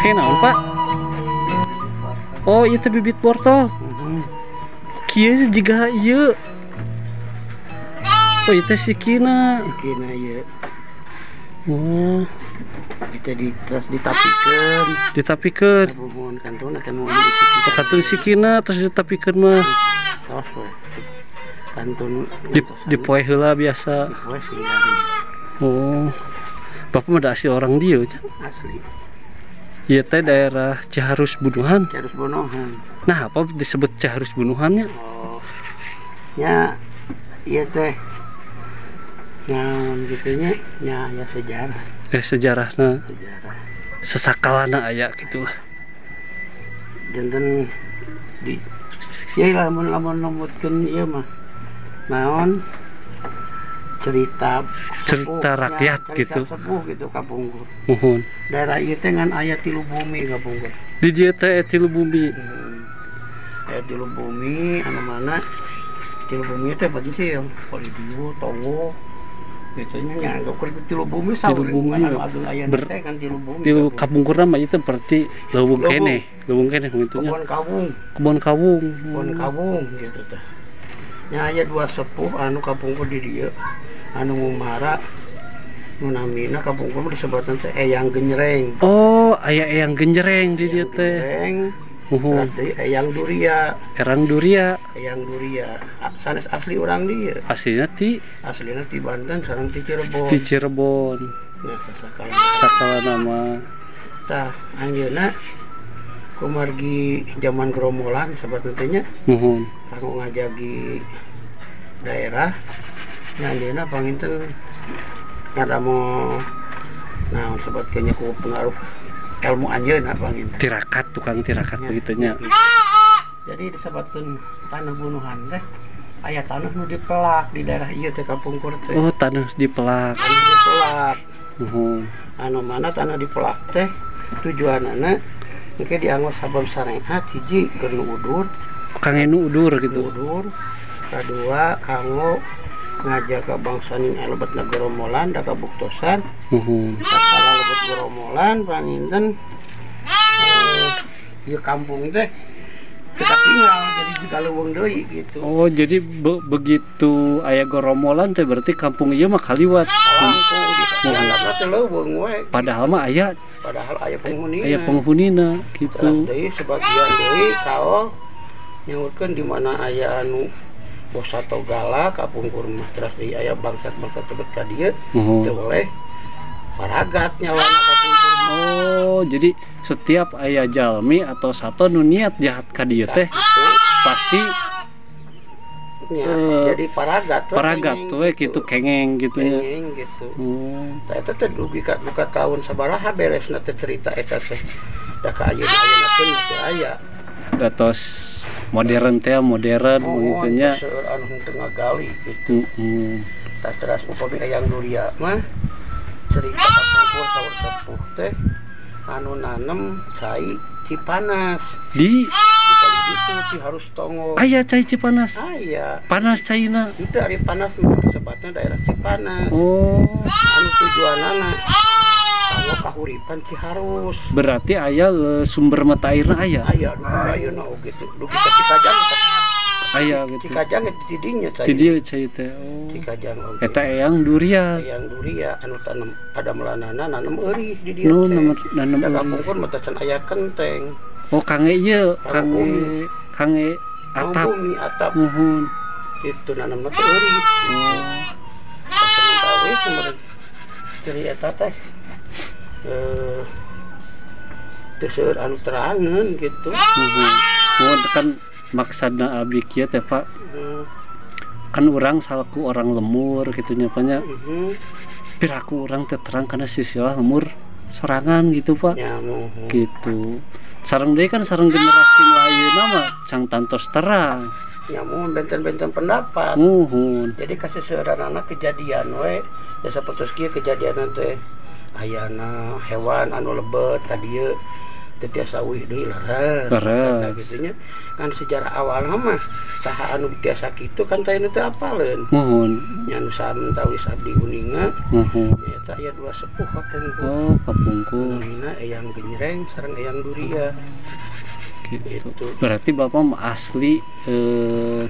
Make naon, Pak? Oh, itu bibit wortel. Kieu jiga ieu. Oh, itu sikina. Sikina ieu. Oh. Itu di terus ditapikeun. Ditapikeun. Nuhun kantun akan mau sikina. Oh, kantun sikina terus ditapikeun mah. Tos we. Kantun dipoe heula biasa. Dipoe sih garing. Oh. Bapak mah da asli orang dieu nya. Asli. Ieu teh daerah Ciharus Bunuhan. Ciharus Bunuhan. Nah, apa disebut Ciharus Bunuhannya? Oh. Nya ieu teh naon kitu nya? Nya aya sejarah. Sejarahna. Sejarah. Sesakalana aya kitu lah. Janten di ya lamun-lamun numutkeun ieu mah naon cerita cerita sepuh, rakyat ya, cerita gitu. Sepuh gitu kapungkur. Muhun. Daerah ieu teh ngan aya tilu bumi kapungkur. Di dieu teh tilu bumi. Aya tilu bumi anu mana? Tilu bumi teh pensil, Polidieu, Tonggo. Gitu nya nya anggap keur tilu bumi Tilu bumi anu ageng aya teh kan tilu bumi. Tilu kapungkurna mah ieu berarti leuweung keneh, leuweung keneh kitu nya. Kebon kawung. Kebon kawung. Kebon kawung gitu teh. Nya aya dua sepuh anu kapungkur di dieu. Anu ngumara nu namina kapungkur mah disebutna teh Eyang Genjreng. Oh, aya Eyang Genjreng di dieu teh. Genjreng. Terus deui Eyang Duria. Eyang Duria. Eyang Duria. Sanes asli urang dieu. Aslina ti? Aslina ti Banten sareng ti Cirebon. Ti Cirebon. Nah, sasakala. Sakala nama. Tah, anjeunna kumargi zaman gerombolan sabatna teh nya. Muhun. Kanggo ngajagi daerah. Nya anjeunna panginten ngadamel naon sebat kayaknya ku pengaruh ilmu anjeunna panginten. Tirakat, tukang tirakat ya, begitu nya. Gitu. Jadi disebutkeun tanah bunuhan teh aya tanah nu dipelak di daerah ieu teh kapungkur teh. Oh, tanah dipelak. Tanah dipelak. Muhun. Anu mana tanah dipelak teh tujuanana engke dianggo sabab syariat hiji keur nu udur. Kangge nu udur gitu. Udur. Kadua kanggo ngajaga bangsa ning lebetna gerombolan da kabuktosan. Muhun. Tatkala lebet gerombolan panginten ieu kampung teh kita tinggal jadi juga leuweung deui gitu. Oh, jadi begitu aya gerombolan teh berarti kampung ieu mah kaliwat. Kalangkung gitu. Dianggapna teh leuweung we. Padahal mah aya, padahal aya penghunina. Aya penghunina gitu. Terus deui sebagian deui kaol nyaurkeun di mana aya anu bosa galak kapungkur mah teras deui aya bangsat-bangsat tebet ka dieu teu boleh paragat nyawana kapungkur. Oh, jadi setiap aya jalmi atau sato nu niat jahat ka dieu teh pasti ya, jadi paragat we, paragat we gitu, kengeng gitu nya. Kengeng gitu. Tah eta teh dugi ka duka tahun sabaraha beresna teh cerita eta teh. Da ka ayeuna-ayeuna teh teu aya. Datos modern teh modern oh, gitu nya. Seueur anu henteu ngagali gitu. Tah teras upami Eyang Duria mah cerita kapungkur saur sepuh teh anu nanem cai Cipanas. Di paling itu Ciharus Tonggo. Aya cai Cipanas. Aya. Panas caina. Itu ari panas mah sebatna daerah Cipanas. Oh. Anu tujuanana kanggo kahuripan Ciharus. Berarti aya sumber mata airna aya. Aya dugi ayeuna oge teh dugi ka Cikajang. Aya gitu. Cikajang ti dinya cai. Ti dieu cai teh. Oh. Cikajang oge. Eta Eyang Duria. Eyang Duria anu tanem pada melanana nanem eurih di dieu teh. Nanem eurih. Da kapungkur mah can aya kenteng. Oh, kangge ieu, kangge kangge atap. Bumi atap. Muhun. Itu nanemna teh eurih. Oh. Samentawis sumber ciri eta teh teu seueur anu terangeun gitu. Muhun. Muhun kan maksudna abdi kieu teh Pak. Kan urang salaku orang lemur gitu nya Pak nya. Piraku urang teh terang karena sisilah lemur sorangan gitu Pak. Ya, muhun. Gitu. Sareng deui kan sareng generasi nu ayeuna mah cang tantos terang. Ya muhun benten-benten pendapat. Muhun. Jadi kaseseueuranana kejadian we ya sapertos kieu kejadianna teh ayana hewan anu lebet ka dieu Teu tiasa uih deui leres. Maksudna kitu nya. Kan sejarah awalna mah saha anu tiasa kitu kan teh teu apaleun. Muhun. Nya anu samtawis abdi uninga. Muhun. Nyaeta aya dua sepuh kapungkur. Oh, kapungkur. Namina Eyang Genjreng sareng Eyang Duria. Gitu. Gitu. Berarti bapak mah asli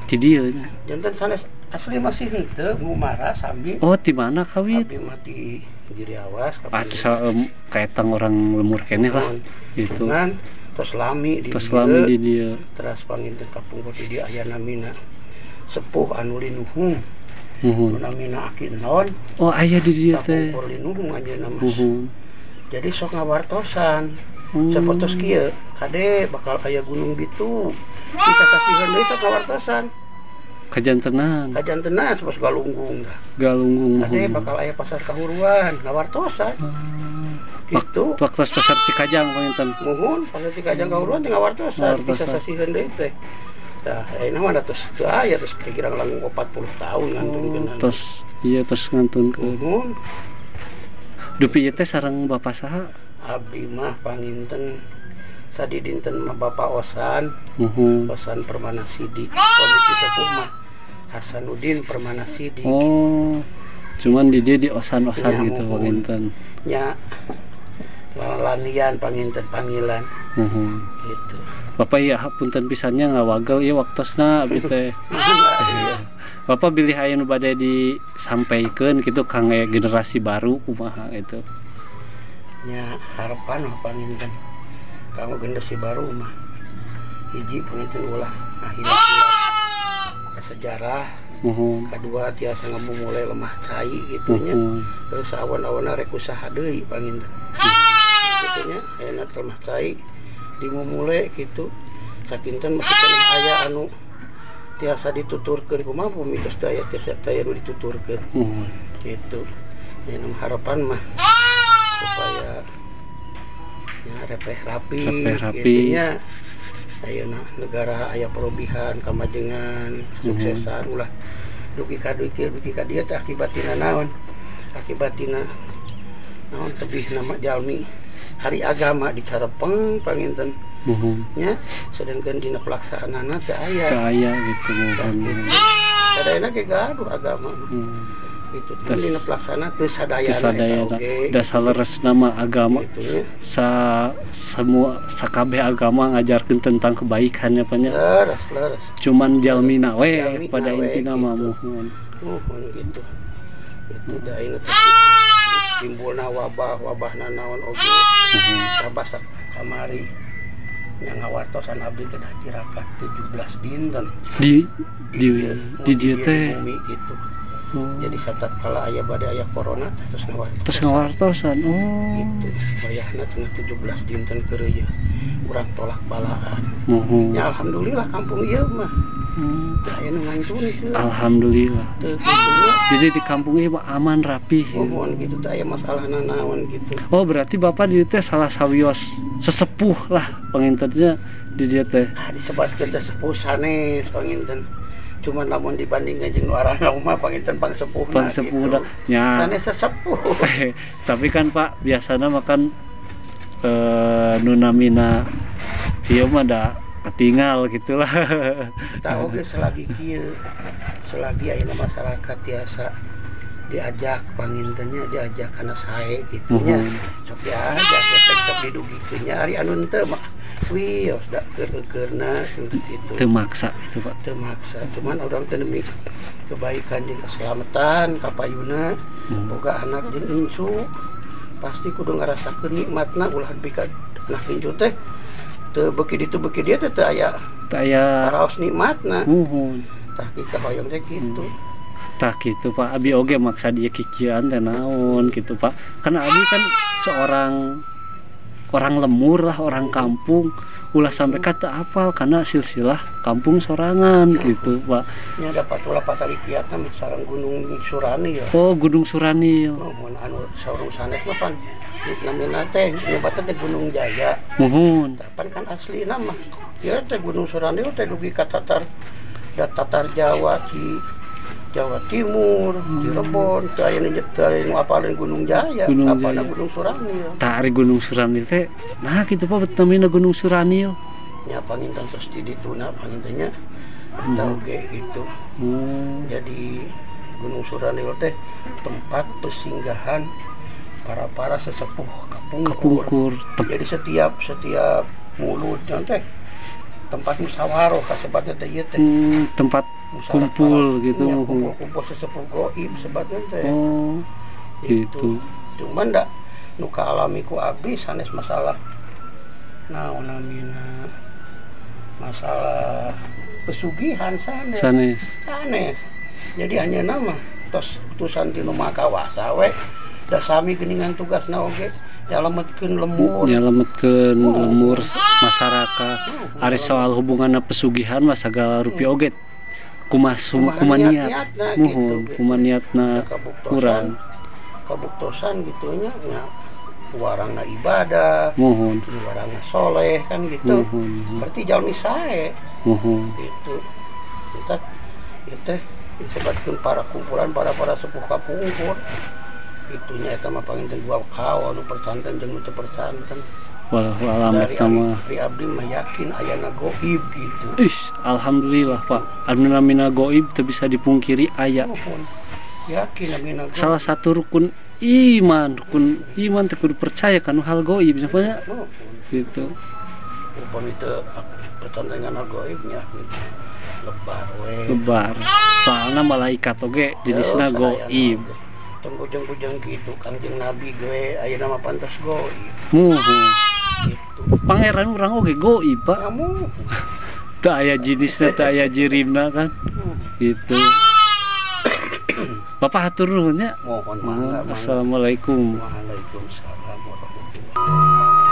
ti dieu nya. Janten sanes asli masih henteu ngumara sambi. Oh, di mana kawit? Abdi mah ti Giriawas Atuh kaetang orang lemur keneh lah gitu. Cuman tos lami di Tos lami di dieu. Teras panginten kapungkur di dieu aya namina sepuh anu linuhung. Muhun. Namina Aki Non. Oh, aya di dieu teh. Kapungkur linuhung anjeunna mah. Muhun. Jadi sok ngawartosan. Sapertos kieu, kade bakal aya gunung bitu. Bisa kasihan deui sok ngawartosan. Kajantenan. Kajantenan sapertos Galunggung dah. Galunggung. Kade bakal aya pasar Kahuruan, ngawartosan. Gitu. Waktu pasar Cikajang panginten. Muhun, pasar Cikajang Kahuruan teh ngawartosan, bisa sasiheun deui teh. Tah, ayeuna mah tos teu aya tos kira-kira langkung 40 tahun ngantunkeun. Tos iya tos ngantunkeun. Muhun. Dupi ieu teh sareng bapak saha? Abdi mah panginten sadidinten mah Bapak Osan. Osan Permana Sidik. Komite sepuh mah Hasanuddin Permana Sidik. Oh, cuman di dia di osan-osan gitu panginten. Nya lanian panginten panggilan. Gitu. Bapak ya punten pisannya ngawagel ieu waktosna abdi teh. Bapak bilih aya nu bade disampaikeun gitu kangge generasi baru kumaha gitu. Nya harapan mah panginten kanggo generasi baru mah hiji panginten ulah ngahilap-hilap sejarah. Kedua tiasa ngamumule lemah cai gitu nya. Terus awan-awana rek usaha deui panginten. Gitu nya ayeuna lemah cai dimumule gitu. Sakinten masih keneh aya anu tiasa dituturkeun kumaha bumi tos teu aya tiasa teu anu dituturkeun. Gitu. Nya harapan mah supaya ya repeh rapi, gitu nya. Ayeuna negara aya perobihan, kamajengan, kesuksesan ulah dugi ka dieu dugi ka dieu teh akibatina naon? Akibatina naon tebih nama jalmi hari agama dicarepeng panginten. Nya sedangkan dina pelaksanaanna teu aya. Teu aya gitu muhun. Sadayana ge gaduh agama. Itu dina pelaksana teu sadayana eta oge. Da saleresna mah agama sa semua sakabeh agama ngajarkeun tentang kebaikan nya nya. Leres leres. Cuman jalmina we pada intina mah muhun. Muhun gitu. Itu da ayeuna teh timbulna wabah, wabahna naon oge. Sabasa kamari nya ngawartosan abdi kedah tirakat 17 dinten. Di dieu teh gitu. Jadi saat kala aya bade aya corona terus ngawartosan. Terus ngawartosan. Oh. Gitu. Wayahna cenah 17 dinten keur ieu urang tolak balaan. Ya alhamdulillah kampung ieu mah. Teu aya nu ngantunkeun. Alhamdulillah. Teu kitu. Jadi di kampung ieu mah aman rapi. Muhun gitu teu aya masalah nanaon gitu. Oh, berarti bapak di dieu teh salah sawios sesepuh lah pangintennya di dieu teh. Ah disebatkeun teh sepuh sanes panginten. Cuman lamun dibandingkan jeung nu arana mah panginten pangsepuhna pangsepuhna gitu. Nya. Sanes sesepuh. Tapi kan Pak biasana makan nu namina ieu mah da ketinggal gitulah. Tah oge selagi kieu, selagi ayeuna masyarakat tiasa diajak pangintennya diajak kana sae kitu nya. Sok diajak efek sok didugikeun nya ari anu henteu mah wios da keur-keurna kitu. Teu maksa itu Pak. Teu maksa, cuman urang teh demi kebaikan jeung keselamatan kapayuna boga anak jeung incu pasti kudu ngarasakeun nikmatna ulah nepi ka anak incu teh teu beuki ditu beuki dieu teh teu aya teu aya karaos nikmatna. Muhun. Tah kita hoyong teh kitu. Tah kitu Pak, abi oge maksa dia kikieuan teh naon gitu Pak. Karena abi kan seorang orang lemur lah, orang kampung, ulah sampai kata apal karena silsilah kampung sorangan gitu Pak. Nya dapat ulah patali kiatna mah sareng Gunung Suranil. Oh, Gunung Suranil. Muhun anu saurang sanes mah pan namina teh nyebatna teh Gunung Jaya. Muhun. Tapan kan aslina mah ieu teh Gunung Suranil teh dugi ka tatar da tatar Jawa Ci Jawa Timur, Cirebon, teu aya nu apaleun Gunung Jaya, apalna Gunung Suranil. Tah ari Gunung Suranil teh nah kitu Pak bet namina Gunung Suranil. Nya panginten tos di dituna panginten nya eta oge gitu. Jadi Gunung Suranil teh tempat pesinggahan para sesepuh kapungkur. Jadi setiap mulut teh tempat musyawarah kasebatna teh ieu teh. Tempat kumpul gitu, ya, kumpul-kumpul sesepuh goib sebatna teh. Oh, gitu. Cuman da nu kaalami ku abdi sanes masalah naon namina masalah pesugihan sanes. Sanes. Jadi anjeunna mah tos utusan ti nu Maha Kawasa we da sami geuningan tugasna oge nyalametkeun lemur. Nyalametkeun lemur masyarakat. Ari soal hubunganna pesugihan mah sagala rupi oge kumaha niat muhun gitu, kumaha niatna kurang kabuktosan gitunya nya warangna ibadah muhun warangna soleh kan gitu. Muhun. Berarti jalmi sae muhun gitu eta ieu teh disebutkeun para kumpulan para sepuh kapungkur itunya eta mah panginten dua kawa nu persanten jeung nu teu persanten. Wallahu alam eta mah. Dari abdi mah yakin ayana goib gitu. Ih, alhamdulillah Pak. Anu namina goib teu bisa dipungkiri aya. Yakin namina goib. Salah satu rukun iman teu kudu percaya kana hal goib nya gitu. Upami teu percantengan hal goib nya lebar we. Lebar. Soalna malaikat oge jenisna goib. Tong bujang-bujang gitu Kangjeng Nabi gue ayeuna mah pantas goib. Muhun. Gitu. Pangeran urang oge goib, Pak. Teu aya jenisna, teu aya jirimna kan. Gitu. Bapak hatur nuhun nya. Mohon mangga. Assalamualaikum. Waalaikumsalam warahmatullahi.